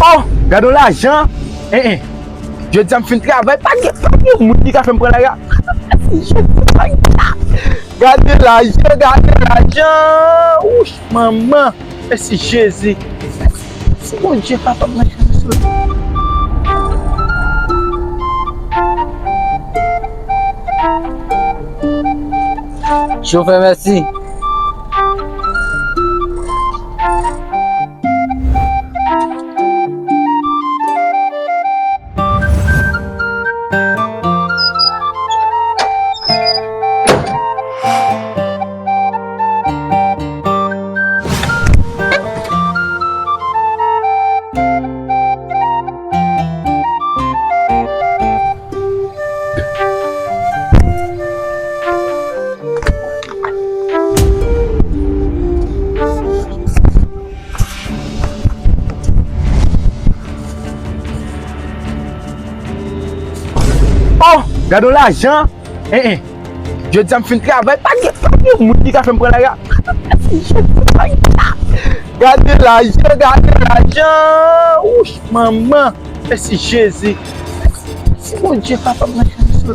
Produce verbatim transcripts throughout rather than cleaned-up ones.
Oh, gade yon lajan. En, en. Jodi a m fin travay, pa gen, pa gen moun ki ka fè m pran lari a. Gade lajan, gade lajan. Wouch, manman. Mèsi Jezi. Mèsi Bondye, papa, mwen. Chofè, mèsi. Oh, gade yon lajan. En, en. Jodi a m fin travay, pa gen, pa gen moun ki ka fè m pran lari a. Gade lajan, gade lajan. Wouch, manman. Mèsi Jezi. Mèsi Bondye, papa, mwen chanje.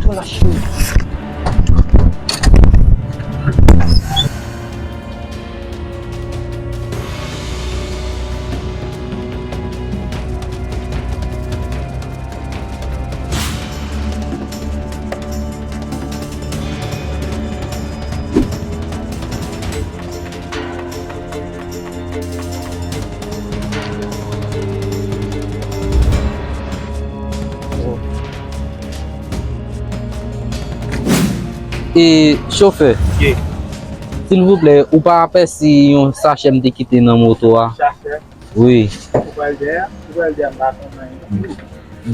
Tou la cheri. E, chofè, ye, silvouplè, ou pa pèsi yon sachè m te kite nan moto a? Sachè? Wi. Ou pral dèyè? Ou pral dèyè, m pa konn anyen.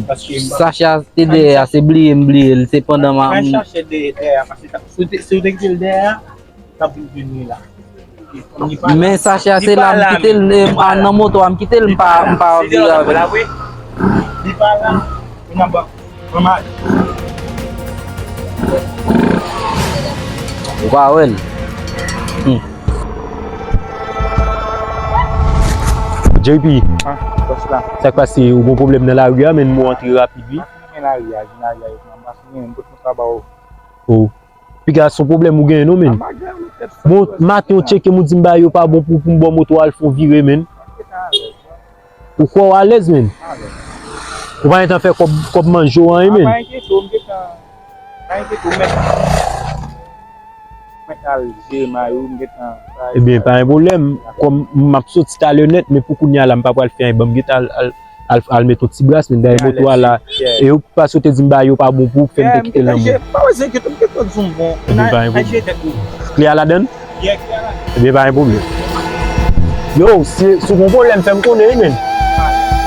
Paske m pa... Sachè a te dèyè a, se bliye m bliye l, se pandan m a... Mwen chache dèyè a, paske ta, si w te, si w te kite l dèyè a, t ap vin jwenn li la. Men sachè a se la, m kite l, e, a, nan moto a, m kite l, m pa, m pa vire avè l. Li pa la. Ou pa wè l. Hmm. J P, sa k pase? Ou gon pwoblèm nan lari a, men m antre rapid, wi. Piga, se yon pwoblèm ou genyen non, menn. Bon, maten ou tcheke m, ou di m bagay yo pa bon pou, pou m ba w moto a al fè yon vire, menn. Ou kwè w alèz, menn? Ou pa gentan fè kòb, kòb manje w anyen, menn. Ebyen, pa gen pwoblèm. Kòm m ap soti talè nèt, men pou kounye a la, m pa pral fè anyen. Ban m gentan al, al, al, al met yon ti bras, men dèyè moto a la. E yo, paske w te di m bagay yo pa bon pou ou, k fè m te kite l nan men. Ebyen, pa gen pwoblèm. Kle a ladann? Ebyen, pa gen pwoblèm. Yo, si, si w gon pwoblèm, fè m konnen, wi, menn.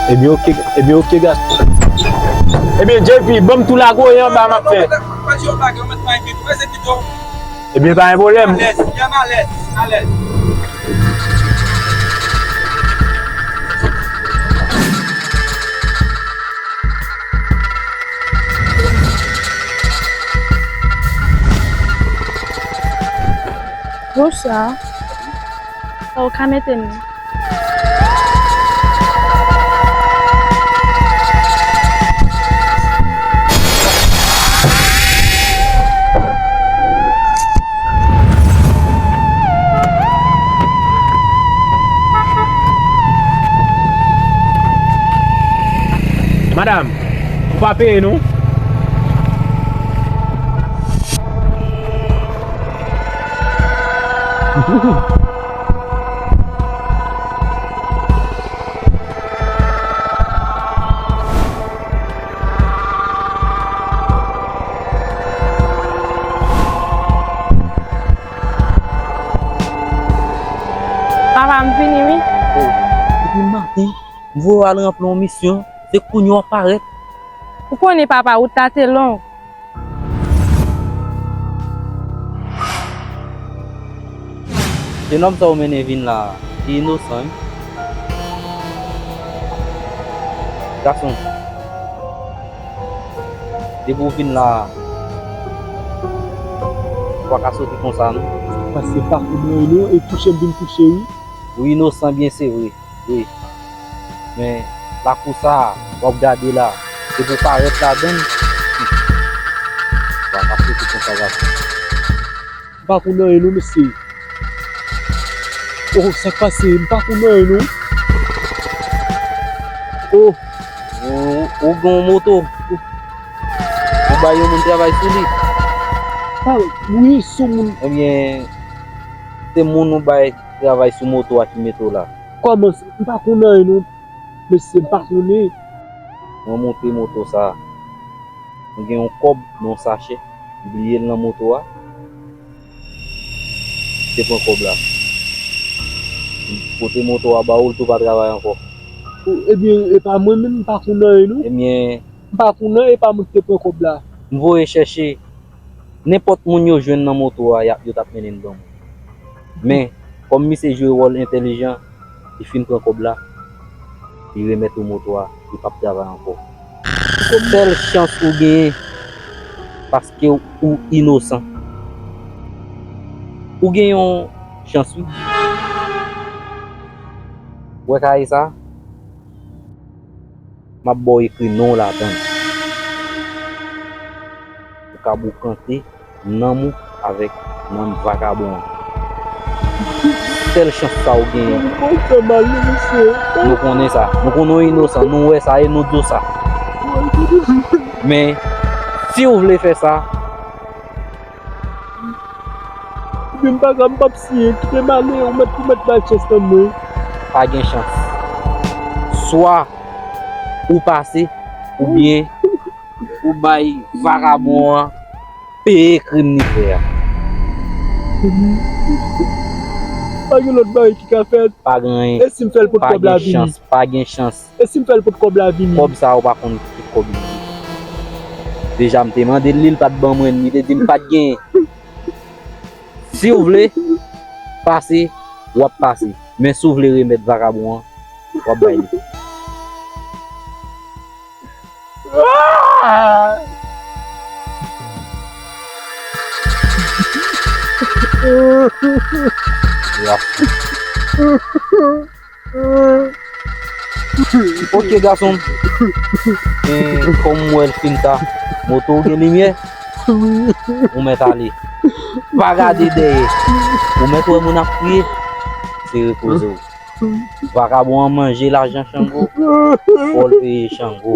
Ebyen, oke, ebyen, oke, gason. Ebyen, J P, ban m tou lagoye anba, m ap fè. Ebyen, pa gen pwoblèm. Bonswa. Ou ka mete m? Madam, ou pa peye non. Papa, m vini wi. Oh, depi maten, m voye w al ranpli yon misyon, se kounye a w ap parèt. Ou konnen papa, wout la te long. Jenòm sa ou mennen vin la a, li inosan wi. Gason, depi w vin la a, ou pa ka soti konsa non. Paske pa pou mwen non, e touche m vin touche wi. Ou inosan byen, se vre, wi. Men, lakou sa a, w ap gade la, se pou w parèt ladan l. Hmm. W ap pase tout konsa, gason. M pa konn anyen non, mesye. Oh, sa k pase? M pa konn anyen non. Oh. Ou, ou gen yon moto. Ou bay yon moun travay sou li. Ah, wi, sou moun. Ebyen, se moun ou bay travay sou moto a ki mete w la. Kòman sa? M pa konn anyen non. Mesye, m pa konnen. Mwen monte moto sa. Mwen gen yon kòb nan yon sachè. M bliye l nan moto a. Te pran kòb la. M pote moto a ba ou, l tou pa travay ankò. Ou, ebyen, e pa mwen menm, m pa konn anyen non. Ebyen, m pa konn anyen, e pa mwen ki te pran kòb la. M voye chèche nenpòt moun yo jwenn nan moto a, y ap, yo t ap mennen l ban mwen. Men, kòm misye jwe wòl entèlijan, li fin pran kòb la, li remèt ou moto a, li p ap travay ankò. Sèl chans ou genyen, paske ou inosan. Ou gen yon chans, wi. Ou wè kaye sa? M ap ba w ekri non w ladan l. Ou ka boukante nanm ou avèk nanm vakabon an. Sèl chans sa ou genyen. Ou fè mal, wi, mesye. Nou konnen sa. Nou konnen w inosan. Nou wè sa e nou di w sa. Men, si w vle fè sa, Ebyen, m pa ka, m p ap siyen. Kite m ale, ou mèt, ou mèt bay chans nan mwen. Pa gen chans. Swa ou pase, oubyen ou bay vakabon an peye krim li fè a. Pa gen lòt bagay ki ka fèt. Pa gen anyen. E si m fè l pot kòb la vini? Pa gen chans, pa gen chans. E si m fè l pot kòb la vini? Kòb sa a ou pa konn ki kòb li ye. Deja m te mande l li, li pa t ban mwen, li te di m pa t genyen. Si w vle pase, w ap pase. Men si w vle remèt vakabon an, w ap bay li. Ok, gason m. Men, kòm m wè l fin ta, moto w gen limyè? Ou mèt ale. Pa gade dèyè. Ou mèt wè moun ap kriye. Se repoze w. Vakabon an manje lajan Chango. Fò l peye Chango.